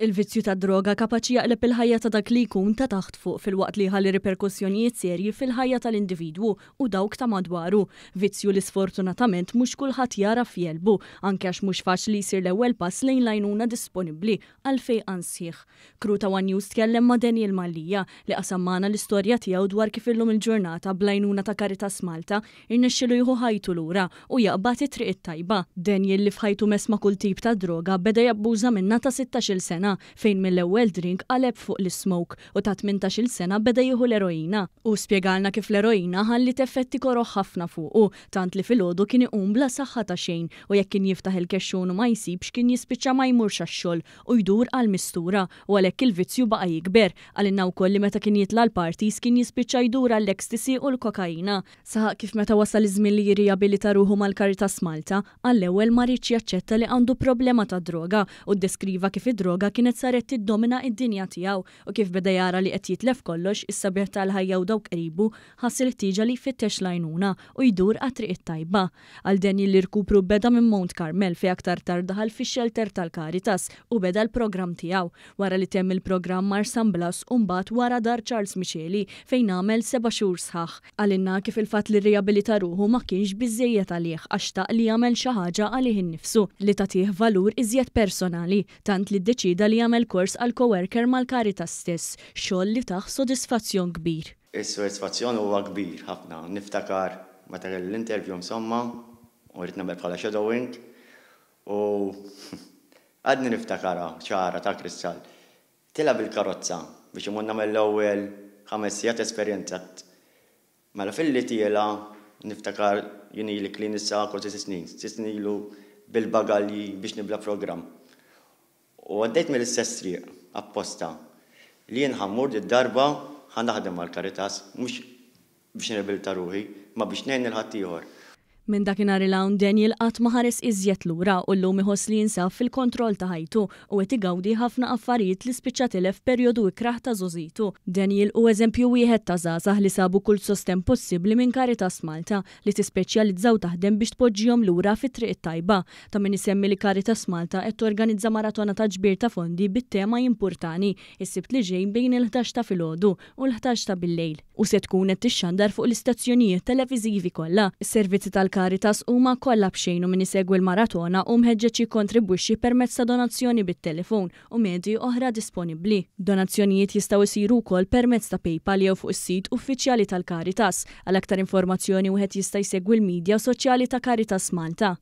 Il-vizzju tad-droga kapaċi jaqleb il-ħajja ta' dak li jkun ta' taħt fuq filwaqt li jħalli riperkussjonijiet serji fil-ħajja tal-individwu u dawk ta' madwaru. Vizzju li sfortunatament mhux kulħadd jagħraf jegħlbu, anke għax mhux faċli jsir l-ewwel pass lejn l-għajnuna disponibbli għal fejqan sħiħ. Crew ta' one News tkellem ma' Daniel Mallia li qasam magħna l-istorja tiegħu dwar kif illum il-ġurnata bl-għajnuna ta' Caritas Malta irnexxielu jieħu ħajtu lura u jaqbad it-triq it-tajba. Daniel li f'ħajtu mess ma' kull tip ta' droga beda jabbuża minnha ta' sittax-il sena fejn mill-ewwel drink qaleb fuq l-ismoke u ta' tmintax-il sena beda jieħu l-eroina. Hu spjegalna kif l-eroina ħalliet effetti koroh ħafna fuqu tant li filgħodu kien iqum bla saħħa ta' xejn u jekk kien jiftaħ il-kexxun u ma jsibx kien jispiċċa ma jmurx għax-xogħol u jdur għal mistura u għalhekk il-vizzju baqa' jikber. Qalilna wkoll li meta kien jitla' l-parties kien jispiċċa jdur għall-ecstasy u l-kokaina. Saħaq kif meta wasal iż-żmien li jirrijabilita ruħu mal-Caritas Malta, għall-ewwel ma riedx jaċċetta li għandu problema tad-droga u ddeskriva kif id-droga kienet saret tiddomina id-dinja tiegħu u kif beda jara li qed jitlef kollox, is-sabiħ tal-ħajja u dawk qribu, ħass il-ħtieġa li jfittex l-għajnuna u jdur għat-triq it-tajba. Għal Daniel l-irkupru beda minn Mount Carmel fejn aktar tard daħal fix-xelter tal-Caritas u beda l-programm tiegħu. Wara li temm il-programm mar San Blas u mbagħad wara Dar Charles Miceli fejn għamel seba' xhur sħaħ. Qalilna kif il-fatt li rrijabilita ruħu ma kienx biżżejjed għalih għax xtaq li jagħmel xi ħaġa għalih innifsu li tagħtih valur iżjed personali, tant li ddeċieda li jagħmel kors għal co-worker mal-Caritas stess, xogħol li tah sodisfazzjon kbir. Is-sodisfazzjon huwa kbir ħafna. Niftakar meta kelli l-interview insomma u rrid nagħmel bħala shadowing u għadni niftakarha ċara ta' kristall. Tela' bil-karozza biex imur nagħmel l-ewwel ħames sigħat esperjenza. Mela filli tiela' niftakar jien ili clean issa kważi sitt snin, sitt snin ilu bil-bagalji biex nibda programm. U għaddejt mill-istess triq apposta li jien ħa mmur did-darba ħa naħdem mal-Caritas mhux biex nirriabilita ruħi imma biex ngħin lil ħaddieħor. Minn dakinhar 'il hawn Daniel qatt ma ħares iżjed lura u llum iħoss li jinsab fil-kontroll ta' ħajtu u qed igawdi ħafna affarijiet li spiċċa tilef f'perjodu ikrah ta' żgħożitu. Daniel hu eżempju wieħed ta' żgħażagħ li sabu kull sostenn possibbli minn Caritas Malta li tispeċjalizza u taħdem biex tpoġġihom lura fit-triq it-tajba. Ta' min isemmi li Caritas Malta qed torganizza maratona ta' ġbir ta' fondi bit-tema Jimpurtani, is-Sibt li ġej bejn il-ħdax ta' filgħodu u l-ħdax ta' billejl u se tkun qed tixxandar fuq l-istazzjonijiet televiżivi kollha. Is-servizzi tal-Caritas huma kollha b'xejn u min isegwi l-maratona hu mħeġġeġ jikkontribwixxi permezz ta' donazzjoni bit-telefon u medji oħra disponibbli. Donazzjonijiet jistgħu jsiru wkoll permezz ta' PayPal jew fuq is-sit uffiċjali tal-Caritas. Għal aktar informazzjoni wieħed jista' jsegwi l-midja soċjali ta' Caritas Malta.